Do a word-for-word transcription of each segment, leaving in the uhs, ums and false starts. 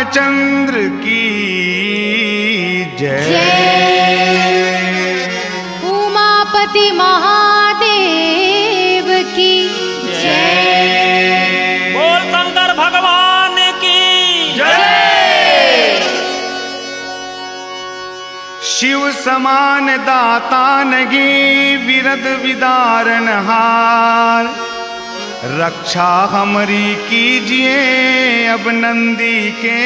चंद्र की जय। जय। उमापति महादेव की जय। बोल शंकर भगवान की जय। शिव समान दाता नहीं, विरद विदारन हार। रक्षा हमरी कीजिए अब नंदी के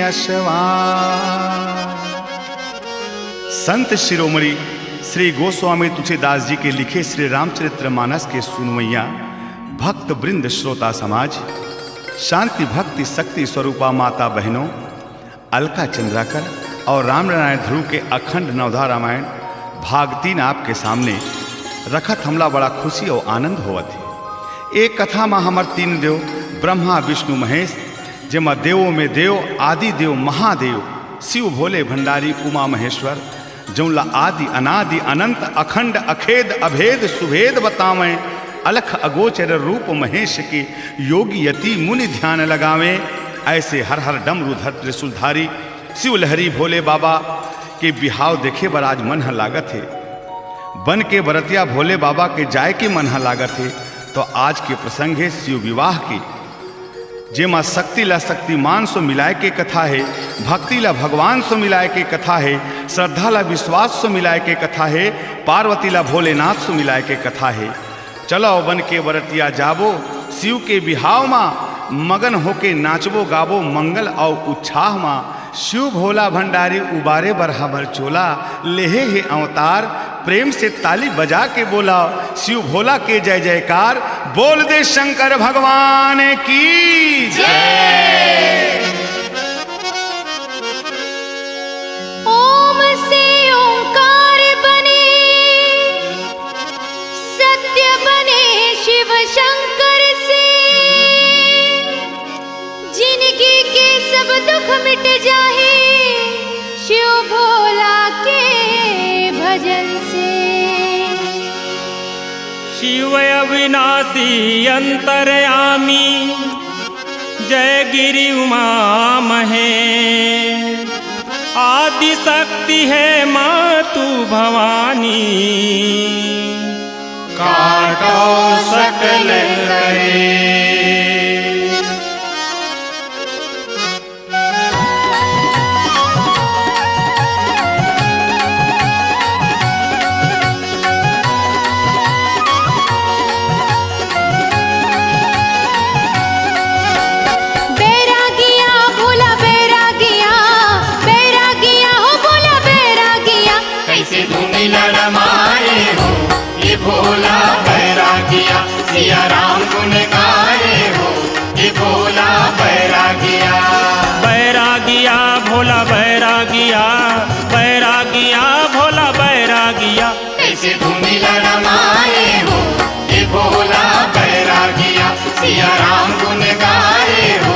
अशवार। संत शिरोमणि श्री गोस्वामी तुलसीदास जी के लिखे श्री रामचरित्र मानस के सुनवैया भक्त वृंद, श्रोता समाज, शांति भक्ति शक्ति स्वरूपा माता बहनों, अलका चंद्राकर और रामनारायण ध्रुव के अखंड नवधा रामायण भाग तीन आपके सामने रखत हमला बड़ा खुशी और आनंद होवत हे। एक कथा म हमर तीन देव ब्रह्मा, विष्णु, महेश, जेमा देवों में देव, आदि देव, महादेव, शिव, भोले, भंडारी, उमा, महेश्वर, जौन ला आदि अनादि अनंत अखंड अखेद अभेद सुभेद बतावैं, अलख अगोचर रूप महेश के, योगी यति मुनि ध्यान लगावैं। ऐसे हर हर डमरूधर त्रिशूलधारी शिव लहरी भोले बाबा के बिहाव देखे बर आज मन ह लागत हे। बन के बरतिया भोले बाबा के जाय के मन ह लागत हे। तो आज के प्रसंग हे शिव विवाह के, जेमा शक्ति ला शक्तिमान सो मिलाय के कथा हे, भक्ति ला भगवान सो मिलाय के कथा हे, श्रद्धा ला विश्वास सो मिलाय के कथा हे, पार्वती ला भोलेनाथ सो मिलाय के कथा हे। चलो बन के बरतिया जाबो, शिव के बिहाव मा मगन होके नाचबो गाबो, मंगल अउ उच्छाह मा शिव भोला भंडारी उबारे बर हमर चोला, लेहे हे अवतार। प्रेम से ताली बजा के बोला शिव भोला के जय जयकार। बोल दे शंकर भगवान की जय। ओम से ओंकार बने, सत्य बने शिव शंकर से, जिनगी के सब दुख मिट जाहे शिव भोला के भजन से। शिव अविनाशी अंतर्यामी, जय गिरि उमा महेश, आदि शक्ति हे मातु भवानी, काटो सकल कलेश। बैरागिया भोला बैरागिया, बैरागिया हो भोला बैरागिया। कैसे धुनी लड़माए हो ये भोला बैरागिया, सिया राम गुन गाए हो ये भोला बैरागिया। बैरागिया भोला बैरागिया, बैरागिया भोला बैरागिया। कैसे धुनी लड़माए हो ये भोला बैरागिया, सिया राम गुन गाए हो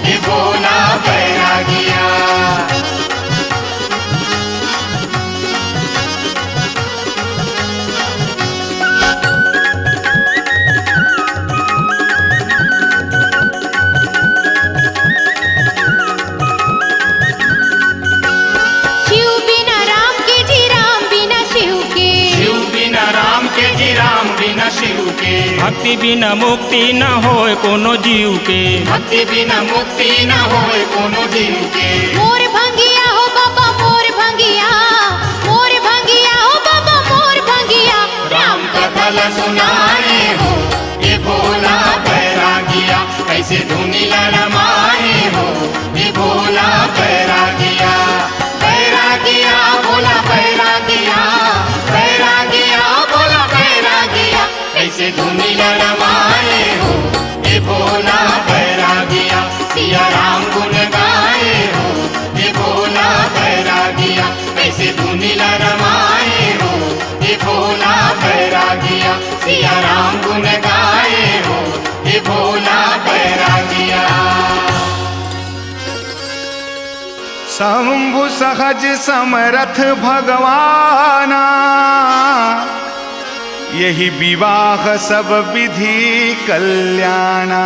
ये भोला बैरागिया। शिव बिना राम के जी, राम बिना शिव के। शिव बिना राम के जी, राम बिना शिव के। भक्ति बिना मुक्ति न होय कोनो जीव के। भक्ति बिना मुक्ति न होय कोनो जीव के। मोर भंगिया हो बाबा मोर भंगिया, मोर भंगिया हो बाबा मोर भंगिया। राम कथा ला सुनाए हो ये भोला बैरागिया, कैसे धुनी लड़माए हो ये भोला बैरागिया। बैरागिया भोला बैरागिया, बैरागिया भोला बैरागिया। कैसे धुनी लड़माए हो ये भोला बैरागिया, सिया राम गुन गाए हो ये भोला बैरागिया। कैसे धुनी लड़माए हो ये भोला बैरागिया, सिया राम गुन गाए हो ये भोला बैरागिया। शंभु सहज समरथ भगवाना, यही विवाह सब विधि कल्याणा।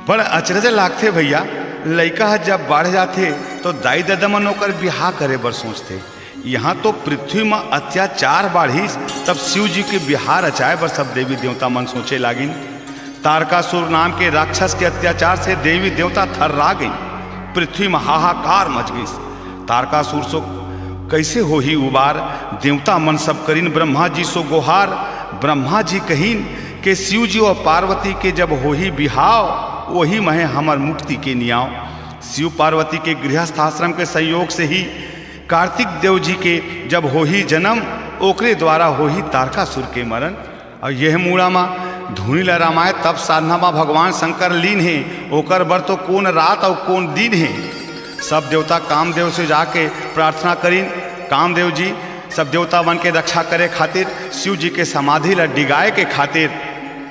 बड़ अचरज लागथे भइया, लइका ह जब बाढ़ जाथे, तो दाई ददा मन ओकर बिहाव करे बर सोचथे। इहाँ तो पृथ्वी म अत्याचार बाढ़िस, तब शिव जी के बिहाव रचाए बर सब देवी देवता मन सोचे लागिन। तारकासुर नाम के राक्षस के अत्याचार से देवी देवता थर्रा गइन। पृथ्वी म हाहाकार मच गइस। तारकासुर सो कइसे होही उबार? देवता मन सब करिन ब्रह्मा जी सो गोहार। ब्रह्मा जी कहिन के शिव जी अउ पार्वती के जब होही बिहाव, ओही महे हमर मुक्ति के नियाव। शिव पार्वती के गृहस्थ आश्रम के संयोग से ही कार्तिक देव जी के जब होही जन्म, ओकरे द्वारा होही तारकासुर के मरण। अउ यह मूड़ा म धुनी ल रमाए तप साधना म भगवान शंकर लीन हे, ओकर बर तो कोन रात अउ कोन दिन हे। सब देवता कामदेव से जाके प्रार्थना करिन, कामदेव जी सब देवता मन के रक्षा करे खातिर, शिव जी के समाधि ल डिगाए के खातिर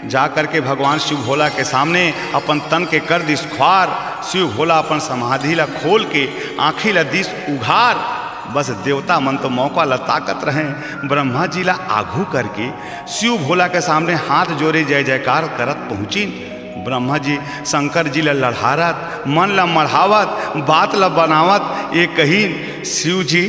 जा करके भगवान शिव भोला के सामने अपन तन के कर दिस खुवार। शिव भोला अपन समाधि ल खोल के आँखी ल दिस उघार। बस देवता मन तो मौका ल ताकत रहें, ब्रह्मा जी ल आघू करके शिव भोला के सामने हाथ जोरे जय जयकार करत पहुँचिन। ब्रह्मा जी शंकर जी ल लड़हारत, मन ल मढ़ावत, बात ल बनावत ये कहिन, शिव जी,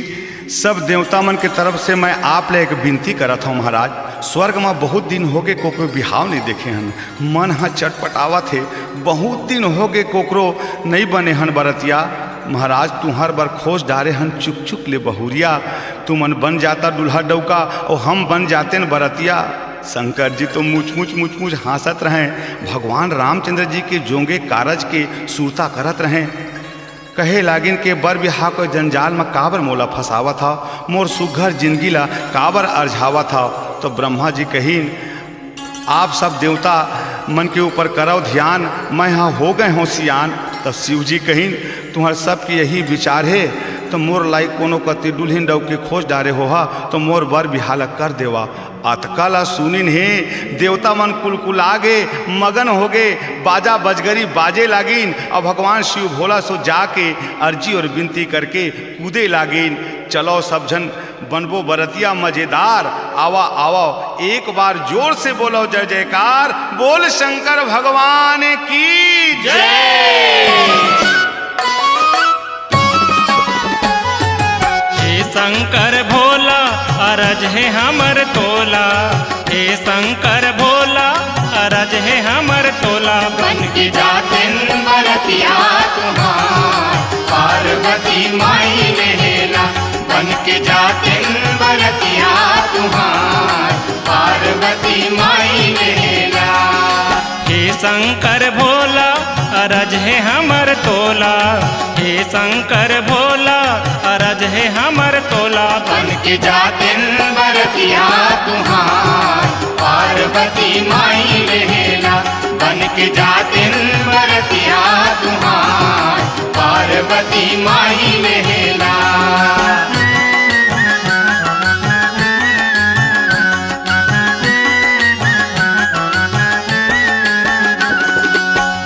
सब देवता मन के तरफ से मैं आप ले एक बिनती करत हौं महाराज, स्वर्ग म बहुत दिन होगे कोकरो बिहाव नइ देखे हन, मन ह चटपटावत हे, बहुत दिन होगे कोकरो नइ बने हन बरतिया। महाराज तुंहर बर खोज डारे हन चुक चुक ले बहुरिया, तुमन बन जाता दूल्हा डउका अउ हम बन जातेन बरतिया। शंकर जी तो मुचमुच मुचमुच हाँसत रहें, भगवान रामचंद्र जी के जोंगे कारज के सुरता करत रहें। कहे लागिन के बर बिहाव के जंजाल म काबर मोला फंसावत हव, मोर सुघर जिनगी ला काबर अरझावत हव। तो ब्रह्मा जी कहिन, आप सब देवता मन के ऊपर करव ध्यान, मैं ह हो गए हौं सियान। तब शिव जी कहिन, तुंहर सबके यही विचार हे, तो मोर लाइक कोनो कति दुल्हिन डउकी खोज डारे होहा, तो मोर बर बिहाव ल कर देवा। अतका ला सुनिन हे, देवता मन कुलकुला गे, मगन होगे, बाजा बजगरी बाजे लागिन। अब भगवान शिव भोला सो जाके अर्जी अउ बिनती करके कूदे लागिन। चलो सब झन बनबो बरतिया मजेदार, आवा आवा एक बार जोर से बोलो जय जयकार, बोल शंकर भगवान की जय। हे शंकर भोला, अरज हे हमर तोला, हे शंकर भोला, अरज हे हमर तोला। बन के जातेन बरतिया तुंहर, पार्वती माई लेहेला। बन के जातेन बरतिया तुंहर, पार्वती माई लेहेला। हे शंकर भोला, अरज हे हमर तोला, हे शंकर भोला, अरज हे हमर तोला। बन के जातेन बरतिया तुंहर, पार्वती माई लेहेला। बन के जातेन बरतिया तुंहर, पार्वती माई लेहेला।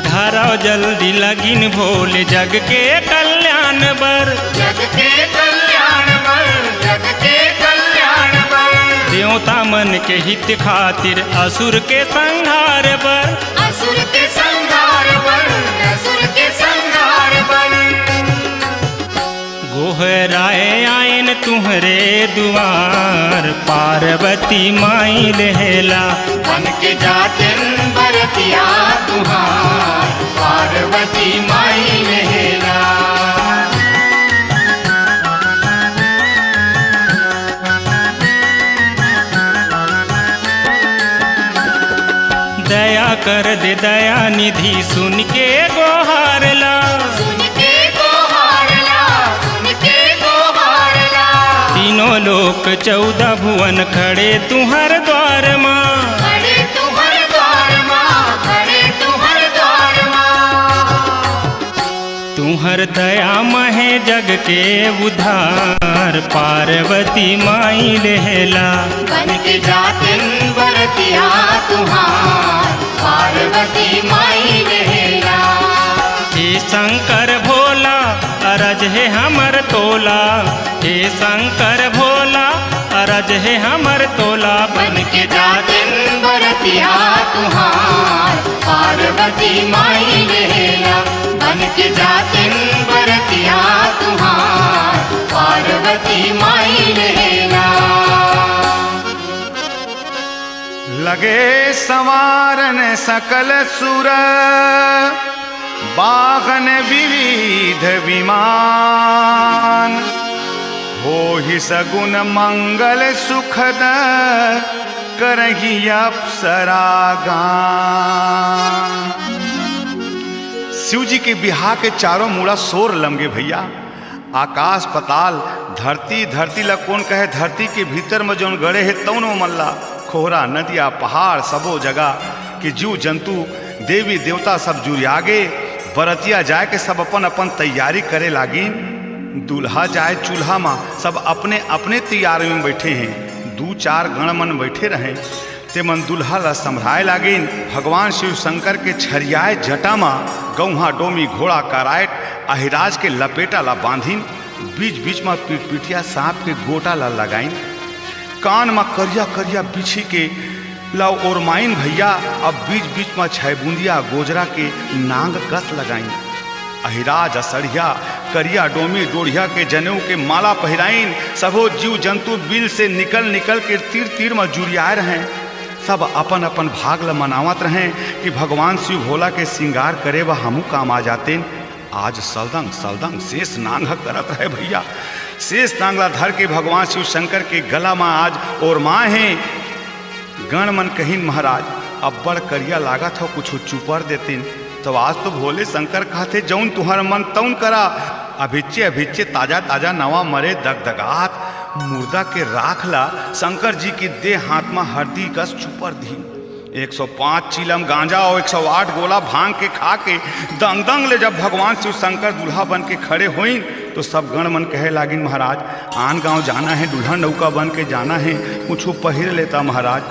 धरव जल्दी लगिन भोले जग के कल्याण बर। जग के कल्याण बर, जग के कल्याण बर। देवता मन के हित खातिर असुर के संहार बर। असुर के संहार बर, असुर के संहार बर। गोहराए आएन तुंहरे दुआर, पार्वती माई लेहेला। बन के जातेन बरतिया तुंहर, पार्वती माई लेहेला। दया कर दे दया निधि, सुन के गोहार ला। सुन के गोहार ला, सुन के गोहार ला। तीनों लोक चौदह भुवन खड़े तुंहर द्वार मा। खड़े तुंहर द्वार मा, खड़े तुंहर द्वार मा। तुंहर दया महे जग के उद्धार, पार्वती माई लेहेला। बन के जातेन बरतिया तुंहर, पार्वती माई लेहेला। हे शंकर भोला, अरज हे हमर तोला। हे शंकर भोला, रज हे हमर तोला। बन के जातिन बरतिया तुहार, पार्वती माई लेला। बन के जातिन बरतिया तुहार, पार्वती माई लेला। लगे संवारन सकल सुर, बाहन विविध विमान। होहि सगुन मंगल सुखद, करही अप्सरा गान। शिव जी के बिहाव के चारों मुड़ा सोर लमगे भइया। आकाश पताल, धरती, धरती ला कोन कहे, धरती के भीतर म जउन गड़े हे तउन ओमन ला, खोहरा, नदिया, पहाड़, सबो जगह के जीव जंतु, देवी देवता सब जुरिया गे। बरतिया जाए के सब अपन अपन तैयारी करे लागिन। दूल्हा जाए चूल्हा म, सब अपने अपने तैयारी म बइठे हें। दू चार गण मन बइठे रहें। तेमन दूल्हा ला संभराए लागिन। भगवान शिव शंकर के छरियाए जटा म गौहा, डोमी, घोड़ा, कराएट अहिराज के लपेटा ला बांधिन। बीच बीच म पिटपिटिया सांप के गोटा ला लगाइन। कान म करिया करिया बिछी के ला ओरमाइन भइया। अब बीच बीच म छै बूंदिया गोजरा के नांग कस लगाइन। अहिराज असड़िया, करिया डोमी डोढ़िया के जनेऊ के माला पहिराइन। सबो जीव जंतु बिल से निकल निकल के तीर तीर म जुरियाए रहें। सब अपन अपन भाग ल मनावत रहें कि भगवान शिव भोला के सिंगार करे बर हमू काम आ जातेन। आज सलदंग सलदंग शेष नांग ह करत रहे भइया। शेष नांग ला धर के भगवान शिव शंकर के गला म आज ओरमाए हें। गण मन कहिन, महाराज, अब्बड़ करिया लागत हव, कुछु चुपर देतिन। तो आज तो भोले शंकर कहथे, जउन तुहर मन तउन करा। अभिच्चे अभिच्चे ताजा ताजा नवा मरे दगदगात मुर्दा के राख ला शंकर जी के देह हाथ म हरदी कस चुपर दिहिन। एक सौ पाँच चीलम गांजा अउ एक सौ आठ गोला भांग के खा के दंग दंग ले जब भगवान शिव शंकर दूल्हा बन के खड़े होइन, तो सब गण मन कहे लागिन, महाराज, आन गांव जाना हे, दुल्हन नौका बन के जाना हे, कुछु पहिर लेता महाराज,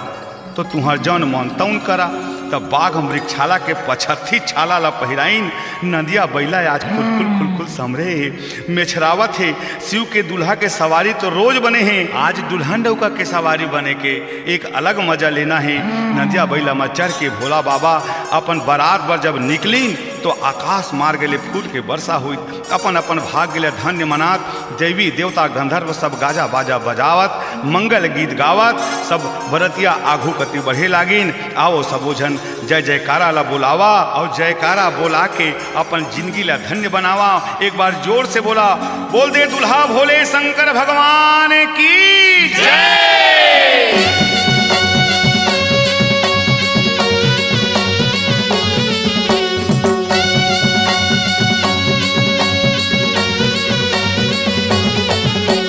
तो तुहर जउन मन तउन करा। तब बाघ मृगछाला के पछत्थी छाला ला पहिराइन। नदिया बइला आज खुलखुल खुलखुल समरे हे, मेछरावत हे। शिव के दूल्हा के सवारी तो रोज बने हे, आज दुल्हन नौका के सवारी बने के एक अलग मजा लेना हे। नदिया बइला म चढ़ के भोला बाबा अपन बरात बर जब निकलिन, तो आकाश मार्ग ले फूल के वर्षा होइत। अपन अपन भाग्य ले धन्य मनात देवी देवता गंधर्व सब गाजा बाजा बजावत मंगल गीत गावत सब बरतिया आघू कति बढ़े लागिन। आवो सबो झन जय जयकारा ला बोलावा अउ जयकारा बोला के अपन जिंदगी ला धन्य बनावा। एक बार जोर से बोला, बोल दे दुल्हा भोले शंकर भगवान की जय।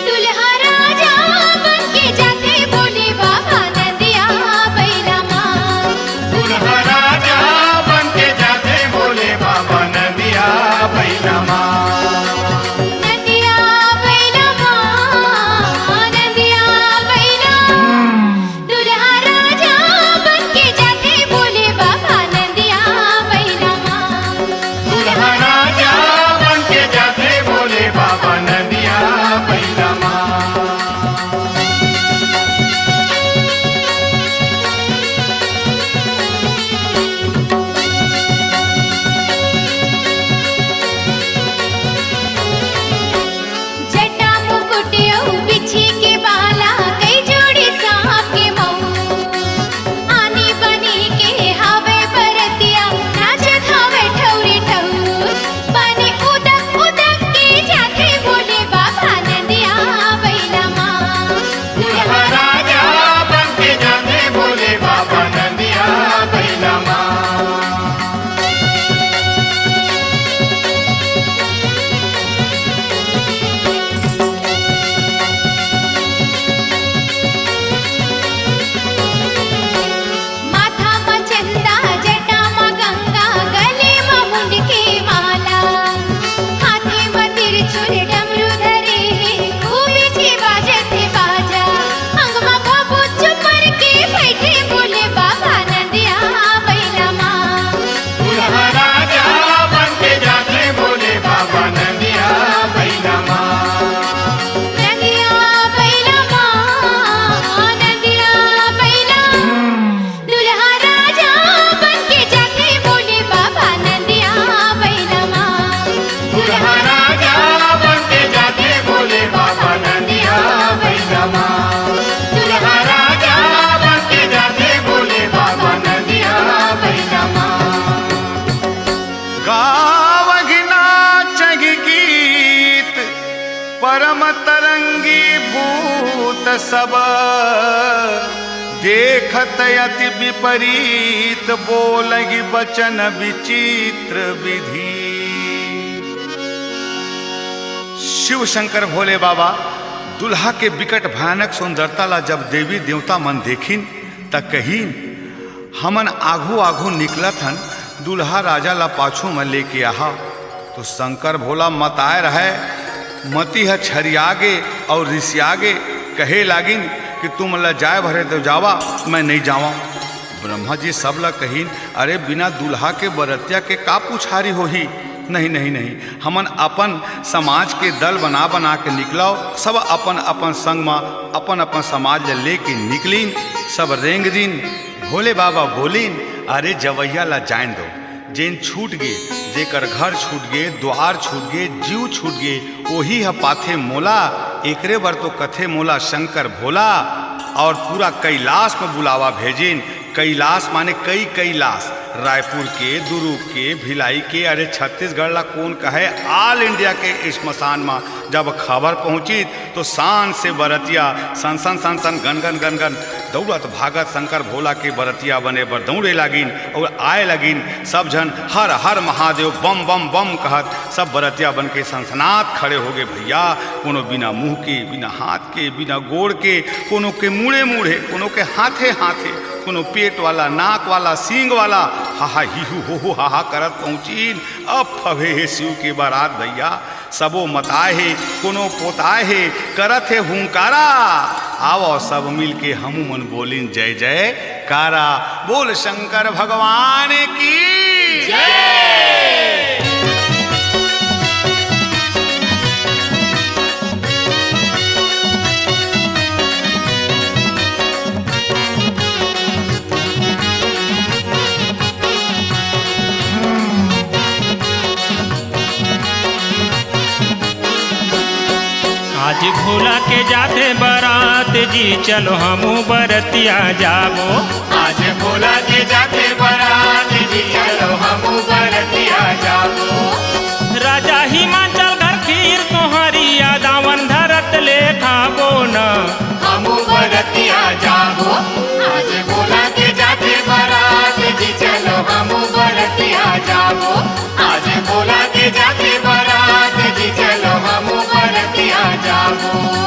दुल्हा राजा बन के जाथे भोले बाबा नंदिया बइला मा। दुल्हा राजा बन के जाथे भोले बाबा नंदिया बइला मा। नंदिया बइला मा, नंदिया बइला तरंगी भूत सब, देखत अति विपरीत, बोलहि बचन विचित्र विधि। शिव शंकर भोले बाबा दुल्हा के बिकट भयानक सुंदरता ला जब देवी देवता मन देखिन, त कहिन, "हमन आघू आघू निकलत हन, दुल्हा राजा ला पाछू म लेके आहा।" तो शंकर भोला मताए रहय, मती ह छरिया गे अउ रिसिया गे, कहे लागिन कि तुम ला जाए भरे तो जावा, मैं नइ जावंव। ब्रह्मा जी सब ला कहिन, "अरे, बिना दुल्हा के बरतिया के का पुछारी होही? नहीं, नहीं, नहीं, हमन अपन समाज के दल बना बना के निकलव।" सब अपन अपन संग म अपन अपन समाज ला लेके निकलिन। सब रेंग दिन। भोले बाबा बोलिन, "अरे, जवइया ला जाएन दो, जेन छूट गे, जेकर घर छूट गे, द्वार छूट गे, जीव छूट गे, ओही ह पाथे मोला। एकरे बर तो कथे मोला शंकर भोला।" अउ पूरा कैलाश म बुलावा भेजिन। कैलाश माने कई कैलाश, रायपुर के, दुर्ग के, भिलाई के, अरे छत्तीसगढ़ ला कोन कहे, all India के श्मशान म जब खबर पहुंचिस तो शान से बरतिया सन सन सन सन गन गन गन गन दौड़त भागत शंकर भोला के बरतिया बने बर दौड़े लागिन अउ आए लागिन। सब झन हर हर महादेव बम बम बम कहत सब बरतिया बन के सनसनात खड़े होगे भइया। कोनो बिना मुंह के, बिना हाथ के, बिना गोड़ के, कोनो के मुड़े मुड़े, कोनो के हाथे हाथे, कोनो पेट वाला, नाक वाला, सींग वाला, हा हा ही हू हो हो हा हा करत पहुंचिन। अब फवे हे शिव के बारात भइया, सबो मताए हे, कोनो पोताए हे, करत हे हुंकारा। आवव सब मिलके हमू मन बोलिन जय जयकारा। बोल शंकर भगवान की जय। आज भोला के जाथे बरात जी, चलो हमू बरतिया जाबो। आज भोला के जाथे बरात जी, चलो हमू बरतिया जाबो। राजा हिमाचल घर खीर सोहरिया, दावन धरत ले खाबो न। हमू बरतिया जाबो, आज भोला के जाथे बरात जी, चलो हमू बरतिया जाबो। आज भोला के जाथे बरात जी, चलो हमू बरतिया जाबो।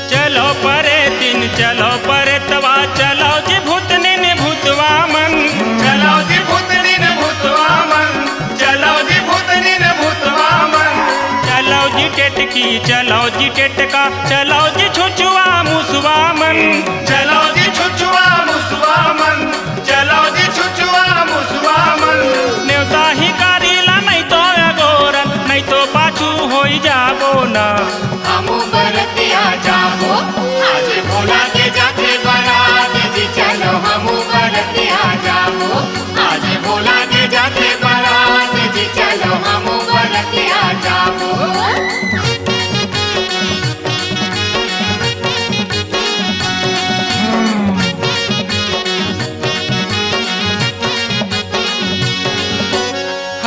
चलो परे दिन, चलो परे तवा, चलो जी भूतनिन भूतवा मन। चलो जी भूतनिन भूतवा मन, चलो जी भूतनिन भूतवा मन। चलो जी टेटकी, चलो जी टेटका, चलो जी छुछुआ मुसवा मन। चलो जी छुछुआ मुसवा मन, चलो जी छुछुआ मुसवा मन। नेवता ही कारीला नहीं तो अगोरन, नहीं तो पाछू होई जाबो ना। हमू बरतिया जाबो, आज भोला के जाथे बरात जी, चलो हमू बरतिया जाबो। आज भोला के जाथे बरात जी, चलो हमू बरतिया जाबो।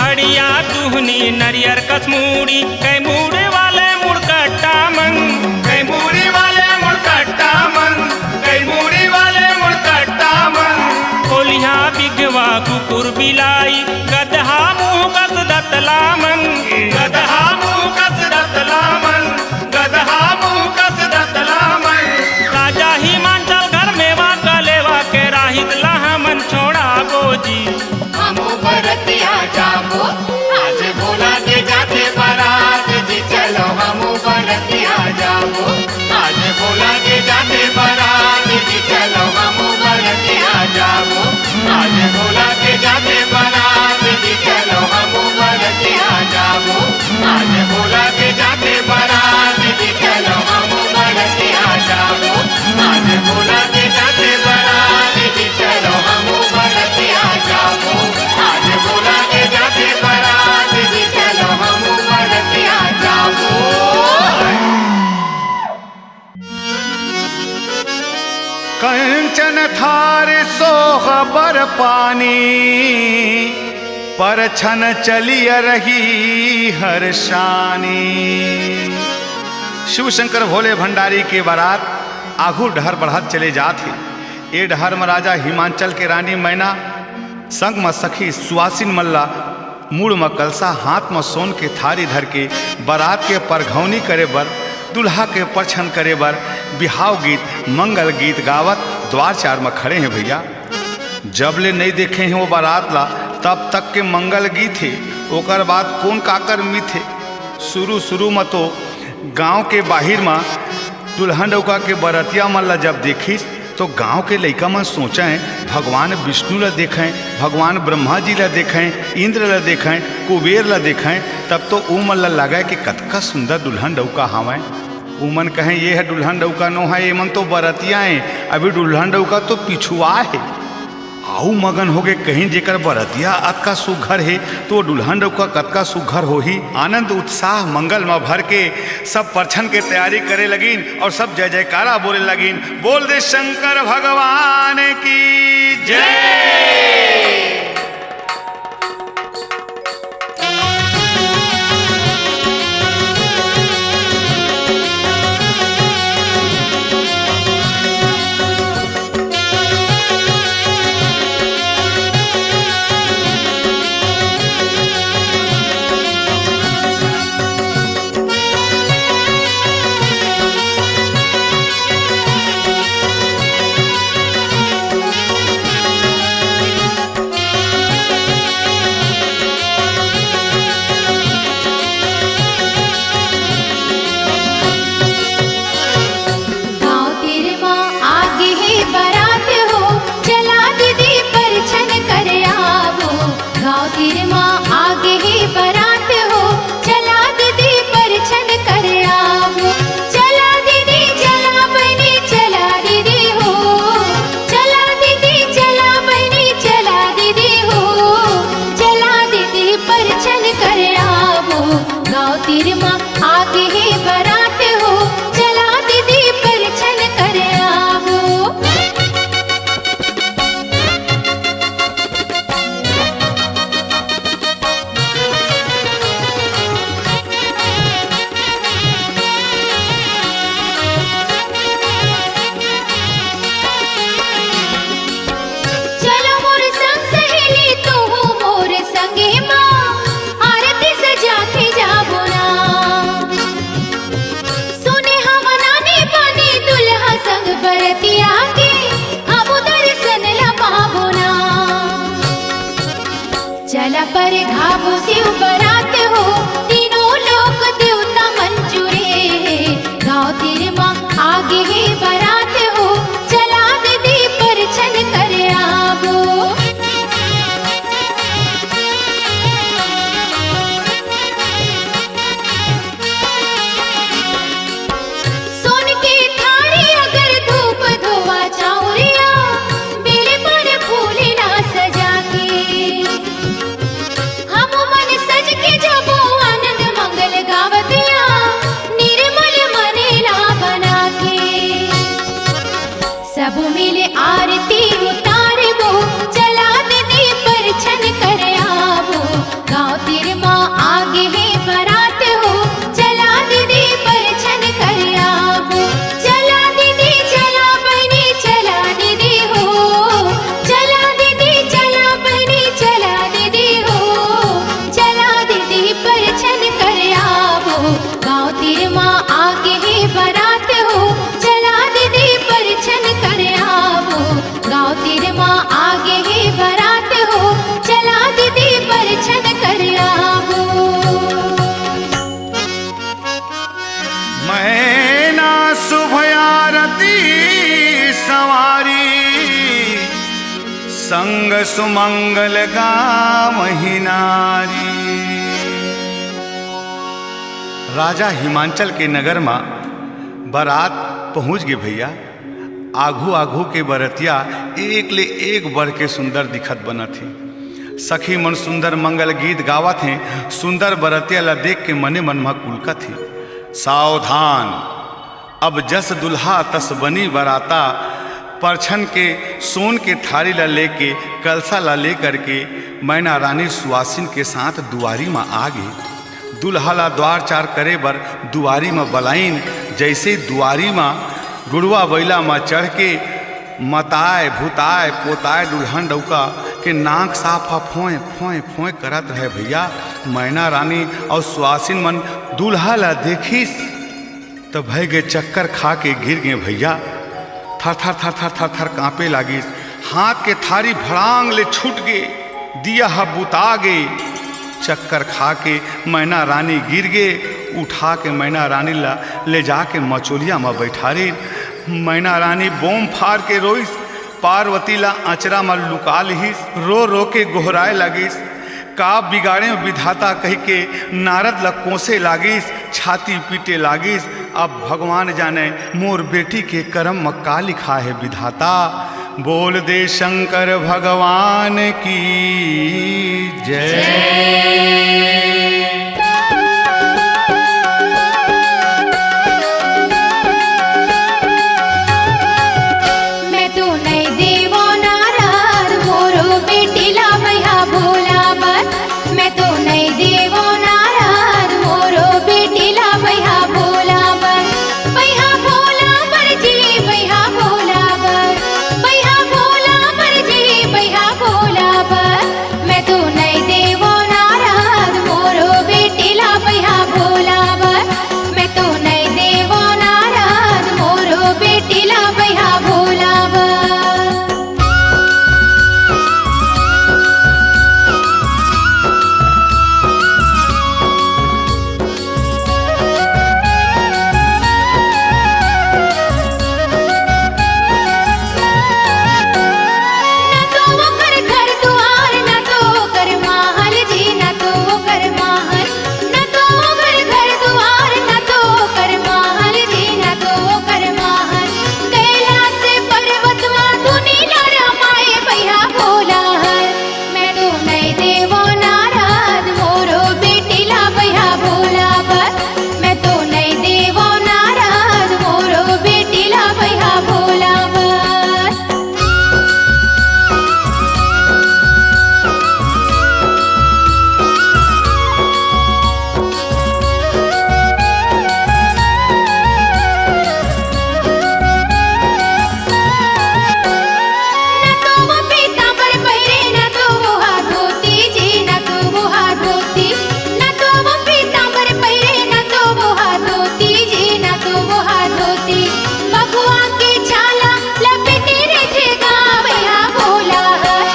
हड़िया दुहनी नरियर कस मूड़ी, कई मूड़ी वाले मुड़कट्टा मन। कई मूड़ी वाले मुड़कट्टा मन, कई मूड़ी वाले मुड़कट्टा मन। कोलिहा बिगवा कुकुर बिलाई, गदहा मुंह कस दतला मन। गदहा मुंह कस दतला मन, गदहा मुंह कस दतला मन। राजा हिमांचल घर मेवा कलेवा के राहित ला हमन छोड़ाबो जी। हमू बरतिया जाबो, आज भोला के जाथे बरात जी, चलो हमू बरतिया जाबो। आज भोला के जाथे बरात जी, चलो हमू बरतिया जाबो। आज भोला के जाथे बरात चन थार सोह बर पानी, परछन चलिय रही हरषानी। शिव शंकर भोले भंडारी के बारात आघू डहर बढ़त चले जात हे। ए डहर म राजा हिमांचल के रानी मैना संग म सखी सुवासिन मन ला मुड़ म कलसा, हाथ म सोन के थारी धर के बरात के परघौनी करे बर, दुल्हा के परछन करे बर बिहाव गीत, मंगल गीत गावत द्वार चार म खड़े हे भैया। जब ले नइ देखे हे वो बरात ला, तब तक के मंगल गीत हे, ओकर बाद कोन काकर मीत हे। शुरू-शुरू म तो गांव के बाहिर म दुल्हन डउका के बरतिया मन ला जब देखिस, तो गांव के लइका मन सोचें, भगवान विष्णु ला देखें, भगवान ब्रह्मा जी ला देखें, इंद्र ला देखें, कुबेर ला देखें, तब तो उमन ला लगे कि कतका सुंदर दुल्हन डउका हावय। उमन कहें, "ये ह दुल्हन डउका नो हे, एमन तो बरतिया हे, अभी दुल्हन डउका तो पिछुआ हे।" आऊ मगन होगे कहिन, "जेकर बरतिया अतका सुघर हे, तो वो दुल्हन डउका कतका सुघर होही।" आनंद उत्साह मंगल म भर के सब परछन के तैयारी करे लगिन और सब जय जयकारा बोले लगिन, "बोल दे शंकर भगवान की जय।" गांव तीर म आगे हे बरात हो, चला दीदी परछन कर आवो। गांव तीर म आगे हे बरात हो, चला दीदी परछन कर आवो। चला दीदी, चला बहिनी, चला दीदी हो। चला दीदी, चला बहिनी, चला दीदी हो। चला दीदी परछन कर आवो। गांव तीर म आगे हे बरात हो, चला दीदी परछन कर आवो। चलो मोर संग सहेली, तू मोर संगे माँ, आरती सजा के जाबो ना। सुने हवा नानी पानी दुल्हा संग बरतिया के, अब दर्शन ला पाबो ना। चला परघाबो शिव बरात हो, तीनों लोक देवता मन जुरे। गांव तीर म आगे हे बरात हो, चला दीदी परछन कर आवो। सोन के थारी अगर धूप धोवा चाउरिया, बेल पान फूल ला सजा के। हम मन सज के जाबो आनंद मंगल गावतिया, निर्मल मन ला बना के। सब मिल आरती उतारबो, चला दीदी परछन कर आवो। गांव तीर म आगे हे बरात हो, चला दीदी परछन कर आवो। चला दीदी, चला बहिनी, चला दीदी हो। चला दीदी, चला बहिनी, चला दीदी हो। चला दीदी परछन कर आवो। गांव तीर म आगे हे बरात हो, चला दीदी परछन कर आवो। गांव तीर म आगे हे बरात हो, चला दीदी परछन कर आवो। मैना शुभ आरती संवारी, संग सुमंगल गावहि नारी। राजा हिमांचल के नगर म बरात पहुंच गे भैया। आघू आघू के बरतिया एक ले एक बढ़ के सुंदर दिखत बनत हे। सखी मन सुंदर मंगल गीत गावत हें। सुंदर बरतिया ला देख के मने मन म कुलकत हे। सावधान, अब जस दुल्हा तस बनी बराता। परछन के सोन के थारी ला लेके, कलसा ला लेकर के मैना रानी सुवासिन के साथ दुआरी म आ गे। दूल्हा ला द्वार चार करे बर दुआरी म बलाइन। जइसे दुआरी म गुड़वा बइला म चढ़ के मताय, भुताय, पोताय दुल्हन डउका के नाक साफ ह फोंय, फोंय, फोंय करत रहे भइया। मैना रानी अउ सुवासिन मन दूल्हा ला देखिस त भय गे, चक्कर खा के गिर गे भइया। थर थर थर थर थर थर कांपे लागिस। हाथ के थारी भड़ांग ले छूट गे, दिया ह बुता गे। चक्कर खा के मैना रानी गिर गे। उठा के मैना रानी ला ले जाके मचोलिया म बैठारिन। मैना रानी बोम फार के रोइस, पार्वती ला अचरा म लुका लिहिस, रो रो के गोहराए लागिस। का बिगाड़े विधाता कहिके नारद ल कोसे लागिस, छाती पीटे लागिस। अब भगवान जाने मोर बेटी के करम म का लिखा हे विधाता। बोल दे शंकर भगवान की जय। मैं तो नइ देवो नारद, मोरो बेटी ला बइहा भोला बर। मैं तो नइ देवो नारद, मोरो बेटी ला बइहा भोला बर। बइहा भोला बर जी, बइहा भोला बर। बइहा भोला बर जी, बइहा भोला बर। मैं तो नइ देवो नारद, मोरो बेटी ला बइहा भोला बर। मैं तो नइ देवो नारद, मोरो बेटी ला बइहा भोला बर। न तो ओकर घर दुआर, न तो ओकर महल जी, न तो ओकर महल। न तो ओकर घर दुआर, न तो ओकर महल जी, न तो ओकर महल। कैलाश पर्वत मा दुनी ला रमाए बइहा भोला हर। मैं तो नइ देवो नारद, मोरो बेटी ला बइहा भोला बर। मैं तो नइ देवो नारद, मोरो बेटी ला बइहा भोला बर। न तो वो पीतांबर पहिरे, न तो वो हा धोती जी, न तो वो हा धोती। न तो वो पीतांबर पहिरे, न तो वो हा धोती जी, न तो वो हा धोती। बघवा के छाला लपेटे रहिथे गा बइहा भोला हर।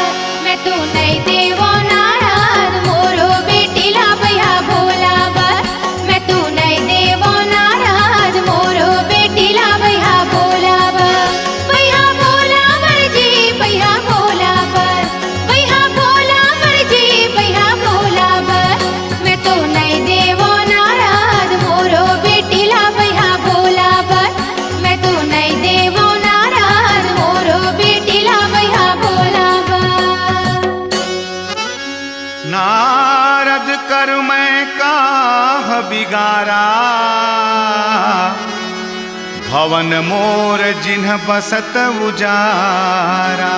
मैं तो नइ देवो नारद, मोरो बेटी ला बइहा भोला बर। मैं तो नइ देवो नारद, मोरो बेटी ला बइहा भोला बर। बइहा भोला बर जी, बइहा भोला बर। बइहा भोला बर जी, बइहा भोला बर। मैं तो नइ देवो नारद, मोरो बेटी ला बइहा भोला बर। मैं तो नइ देवो नारद, मोरो बेटी ला बइहा भोला बर। नारद करुँ मैं काह बिगारा, भवन मोर जिन्ह बसत उजारा।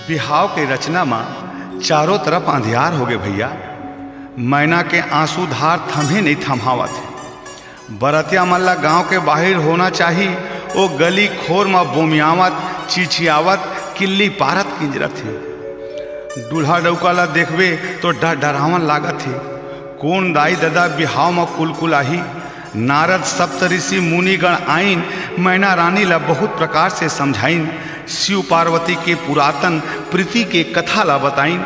बिहाव के रचना म चारों तरफ अंधियार होगे भइया। मैना के आंसू धार थमहे नइ थमहावत हे। बरतिया मन ला गांव के बाहिर होना चाही, ओ गली खोर म बोमियावत, चिचियावत, किल्ली पारत किंजरत हे। दूल्हा डउका ला देखबे तो डर डरावन लागत हे। कोन दाई ददा बिहाव म कुलकुलाही? नारद सप्तऋषि मुनिगण आइन, मैना रानी ला बहुत प्रकार से समझाइन। शिव पार्वती के पुरातन प्रीति के कथा ला बताइन।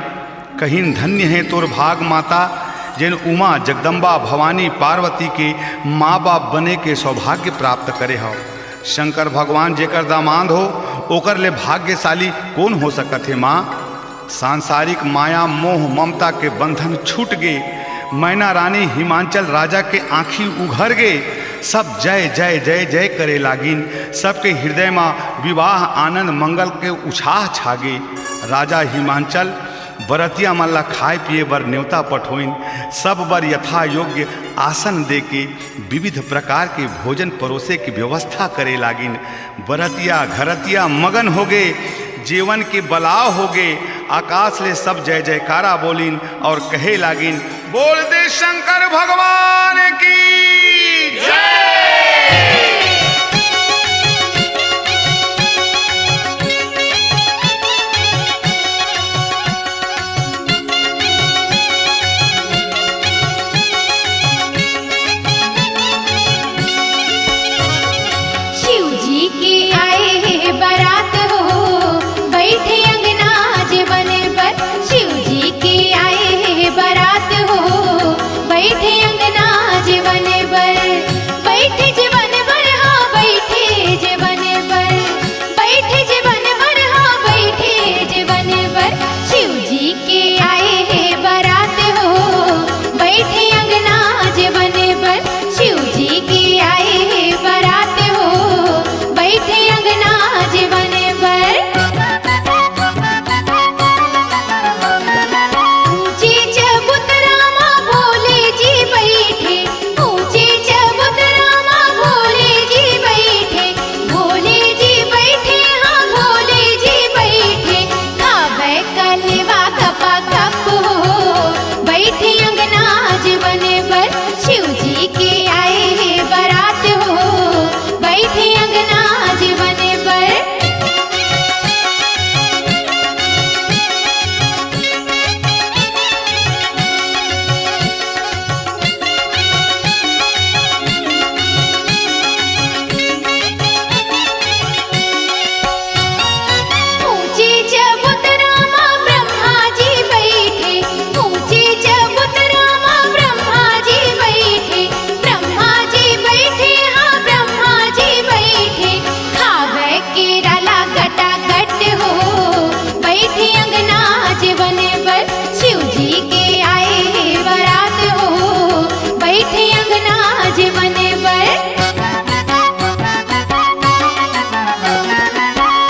कहिन, "धन्य हे तोर भाग माता, जेन उमा, जगदम्बा, भवानी, पार्वती के माँ बाप बने के सौभाग्य प्राप्त करे हव।" शंकर भगवान जेकर दामाद हो, ओकर ले भाग्यशाली कोन हो सकत हे माँ? सांसारिक माया, मोह, ममता के बंधन छूट गे। मैना रानी हिमांचल राजा के आँखी उघर गे। सब जय, जय, जय, जय करे लागिन। सबके हृदय म विवाह आनंद मंगल के उछाह छागे। राजा हिमांचल बरतिया मन ला खाए पिए बर नेवता पठोइन। सब बर यथा योग्य आसन देके विविध प्रकार के भोजन परोसे के व्यवस्था करे लागिन। बरतिया घरतिया मगन होगे, जेवन के बलाव होगे। आकाश ले सब जय जयकारा बोलिन और कहे लागिन, "बोल दे शंकर भगवान की जय।" शिव जी के आए हे बारात हो, बैठे अंगना जेवन बर। शिव जी के आए हे बारात हो, बैठे अंगना जेवन बर। बैठे जेवन बर, हाँ, बैठे जेवन बर। बैठे जेवन बर, हाँ, बैठे जेवन बर। शिव जी के आए हे बारात हो, बैठे अंगना जेवन बर। शिव जी के आए हे बारात हो, बैठे अंगना जेवन बर। ऊंचे चबूतरा मा भोले जी बैठे, ऊंचे चबूतरा मा भोले जी बैठे, भोले जी बैठे, हाँ, भोले जी बैठे। खावे कलेवा गपा गप हो, बैठे अंगना जेवन बर। शिव जी के आए हे बारात हो, बैठे अंगना जेवन बर। ऊंचे चबूतरा मा ब्रह्मा जी बैठे, ऊंचे चबूतरा मा ब्रह्मा जी बैठे, ब्रह्मा जी बैठे, हाँ, ब्रह्मा जी बैठे। खावे केरा ला गटागट हो, बैठे अंगना जेवन बर। शिव जी के आए हे बारात हो, बैठे अंगना जेवन बर।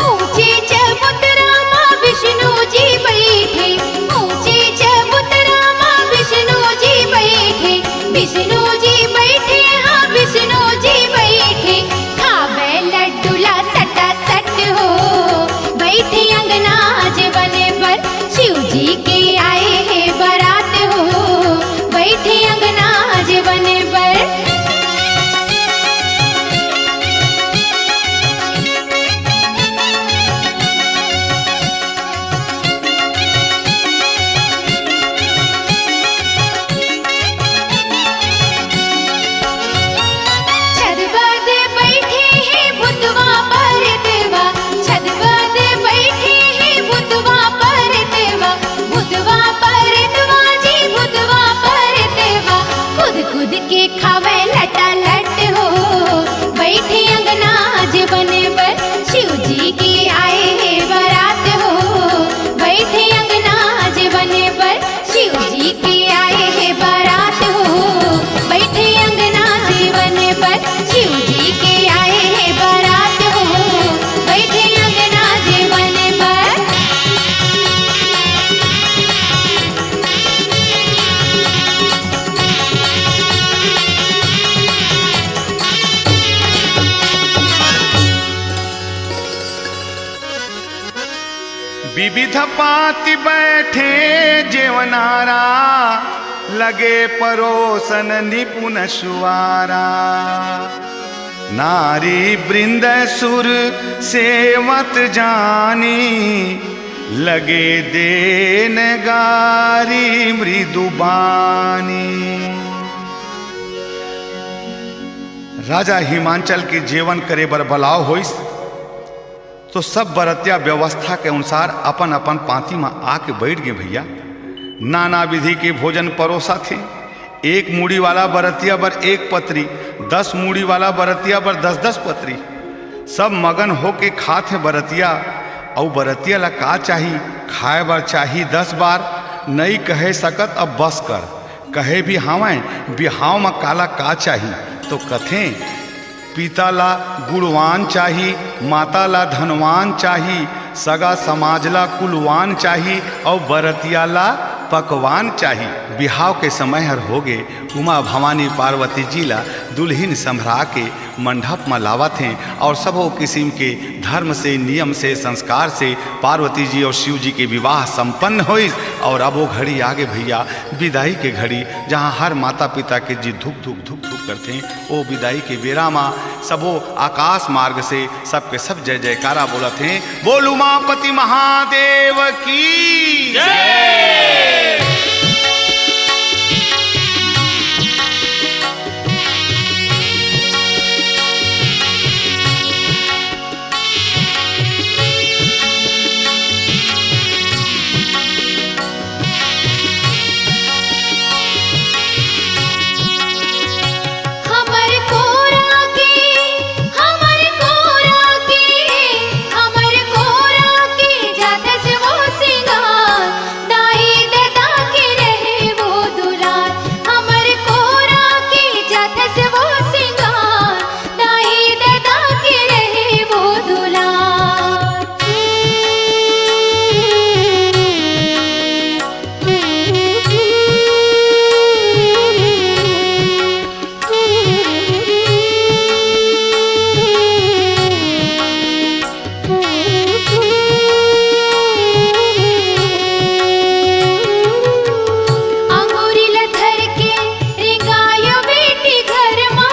ऊंचे चबूतरा मा विष्णु जी बैठे, ऊंचे चबूतरा मा विष्णु जी बैठे, विष्णु जी बैठे, हाँ, विष्णु जी बैठे। खावे लड्डू ला सटा सट हो, बैठे अंगना जेवन बर। शिव जी के आए हे बारात हो, बैठे अंगना जेवन बर। छत बद बैठे हे भूतवा परतवा, छत बद बैठे हे भूतवा परतवा, भूतवा परतवा जी, भूतवा परतवा। कूद कूद के खावे लटा लट हो, बैठे अंगना जेवन बर। शिव जी के आए हे बारात हो, बैठे अंगना जेवन बर। शिव जी के आए हे बारात हो, बैठे अंगना जेवन बर। शिव जी के आए हे बारात हो, बैठे अंगना जेवन बर। विविध पाती बैठे जेवनारा, लगे परोसन निपुन सुवारा। नारी वृंद सुर सेवत जानी, लगे देन गारी मृदु बानी। राजा हिमांचल के जेवन करे बर बलाव होइस, तो सब बरतिया व्यवस्था के अनुसार अपन अपन पांती म आके बैठ गे भैया। नाना विधि के भोजन परोसा थे। एक मूड़ी वाला बरतिया बर एक पतरी, दस मूड़ी वाला बरतिया बर दस दस पतरी। सब मगन होके खात हे बरतिया। अउ बरतिया ला का चाही? खाए बर चाही दस बार। नइ कहे सकत अब बस कर, कहे भी हावय, बिहाव म काला का चाही? तो कथें, पिता ला गुणवान चाही, माता ला धनवान चाही, सगा समाज ला कुलवान चाही अउ बरतिया ला पकवान चाही। बिहाव के समय हर होगे, उमा भवानी पार्वती जी ला दुल्हिन संभरा के मंडप म लावत हें अउ सबो किसिम के धर्म से, नियम से, संस्कार से पार्वती जी अउ शिव जी के विवाह संपन्न होइस। अउ अब वो घड़ी आगे भैया, बिदाई के घड़ी, जहाँ हर माता पिता के जी धुक धुक धुक धुक करथे। ओ बिदाई के बेरा म सबो आकाश मार्ग से सबके सब जय जयकारा बोलत हें। बोल उमापति महादेव की जय। हमर कोरा के, हमर कोरा के, हमर कोरा के जाथस वो सिंगार, दाई ददा के रहे वो दुलार। हमर कोरा के जाथस वो सिंगार, दाई ददा के रहे वो दुलार। अंगूरी ल धर के रेंगायो बेटी घर मा,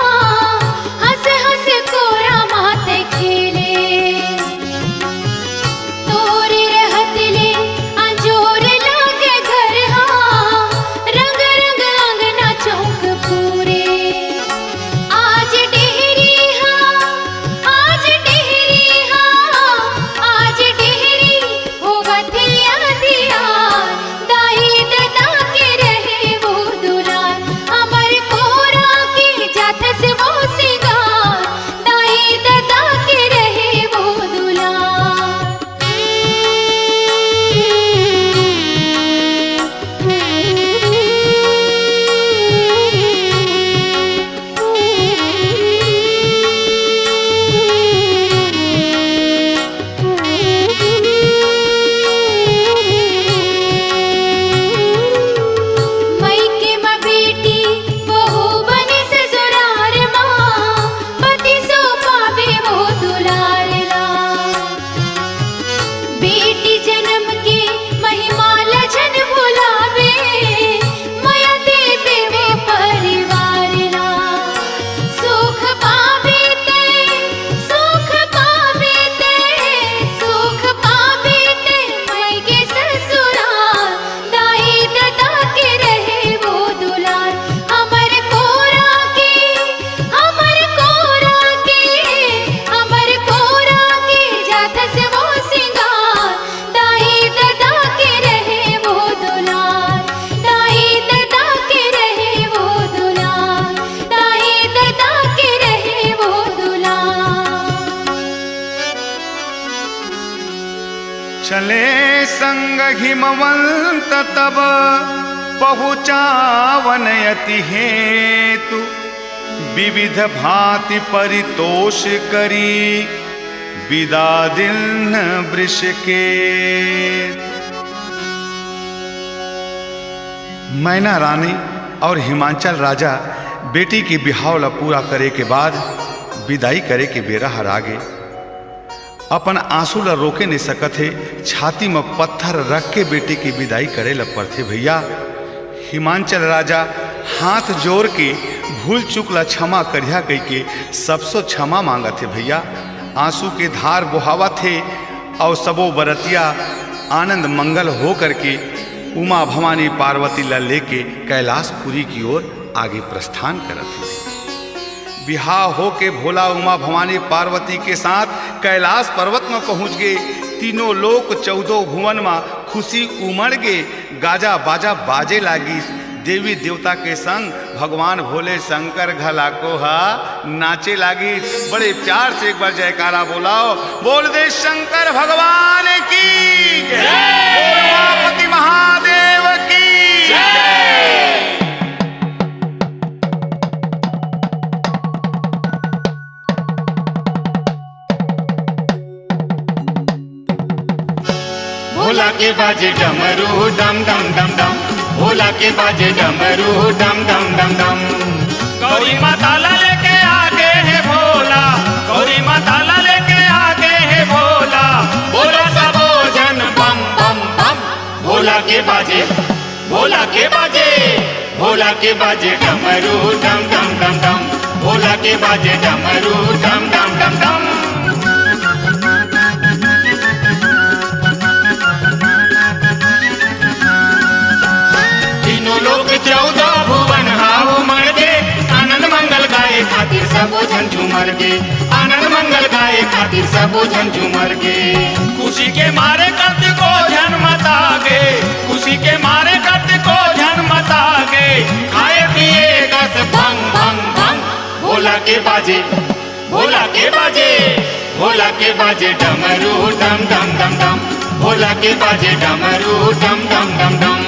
हंस हंस कोरा मात खेले। तोरे रहत ले अंजोर लागे घर हा, रंग रंग अंगना चौक पूरे। आज डेहरी हा, आज डेहरी हा, आज डेहरी होवत हे अंधियार। दाई ददा के रहे वो दुलार, हमर कोरा के जाथस वो सिंगार। दाई ददा के रहे वो दुलार। मइके म बेटी बहू बने ससुरार मा, पति सो पावे वो दुलार ला। बेटी जनम के महिमा ल झन भुलावे, मया देवे वो परिवार ला। सुख पावे ते, सुख पावे ते, सुख पावे ते, मइके ससुरार। दाई ददा के रहे वो दुलार, हमर कोरा के, हमर कोरा के, हमर कोरा के जाथस वो सिंगार। दाई ददा के रहे वो दुलार, दाई ददा के रहे वो दुलार, दाई ददा के रहे वो दुलार। चले संग हिमवंत तब पहुँचावन अति हेतु, विविध भांति परितोष करी बिदा दिन वृष के। मैना रानी अउ हिमांचल राजा बेटी के बिहाव ला पूरा करे के बाद बिदाई करे के बेरा हर आगे। अपन आंसू ला रोके नइ सकत हे, छाती म पत्थर रख के बेटी के बिदाई करे ला परथे भैया। हिमांचल राजा हाथ जोर के भूल चूक ला क्षमा करिहा कहिके सबसो क्षमा मांगत हे भैया। आंसू के धार बोहावत हे अउ सबो बरतिया आनंद मंगल हो करके उमा भवानी पार्वती ला लेके कैलाशपुरी की ओर आगे प्रस्थान करत हे। बिहाव होके भोला उमा भवानी पार्वती के साथ कैलाश पर्वत म पहुंच गे। तीनों लोक चौदह भुवन म खुशी उमड़ गे। गाजा बाजा बाजे लागिस। देवी देवता के संग भगवान भोले शंकर घला को हा नाचे लागिस। बड़े प्यार से एक बार जयकारा बोलाओ, बोल दे शंकर भगवान की जय। बोल उमापति महादेव की जय। भोला के बाजे डमरू डम डम डम डम। भोला के बाजे डमरू डम डम डम डम। गौरी माता ला लेके आगे हे भोला, गौरी माता ला लेके आगे हे भोला। बोला सबो झन बम बम बम। भोला के बाजे, भोला के बाजे, भोला के बाजे डमरू डम डम डम डम। भोला के बाजे डमरू डम डम डम डम। तीनों लोक चौदह भुवन हाव मर गे। आनंद मंगल गाए खातिर सबो झन झूमर गे। आनंद मंगल गाए खातिर सबो झन झूमर गे। खुशी के मारे कतको झन मता गे। खुशी के मारे कतको झन मता गे। खाए पिए कस भंग भंग भंग। भोला के बाजे, भोला के बाजे, भोला के बाजे डमरू डम डम डम डम। भोला के बाजे डमरू डम डम डम डम।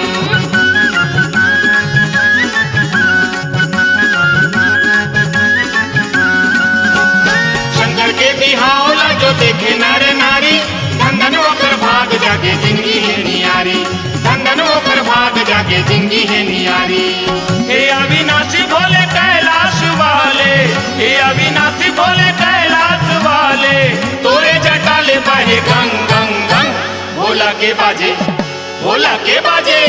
शंकर के बिहाव ला जो देखे नर नारी, धन धन ओकर भाग जागे जिंदगी हे नियारी। धन धन ओकर भाग जागे जिंदगी हे नियारी। हे अविनाशी भोले कैलाश वाले, हे अविनाशी भोले कैलाश वाले, तोरे जटा ले बहे गंग गंग गंग। भोला के बाजे, भोला के बाजे,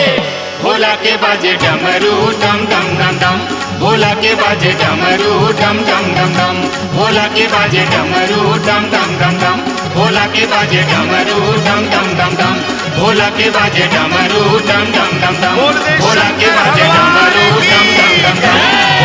भोला के बाजे डमरू डम डम डम डम। भोला के बाजे डमरू डम डम डम डम। भोला के बाजे डमरू डम डम डम डम। भोला के बाजे डमरू डम डम डम डम। भोला के बाजे डमरू डम डम डम डम। भोला के बाजे डमरू डम डम डम डम।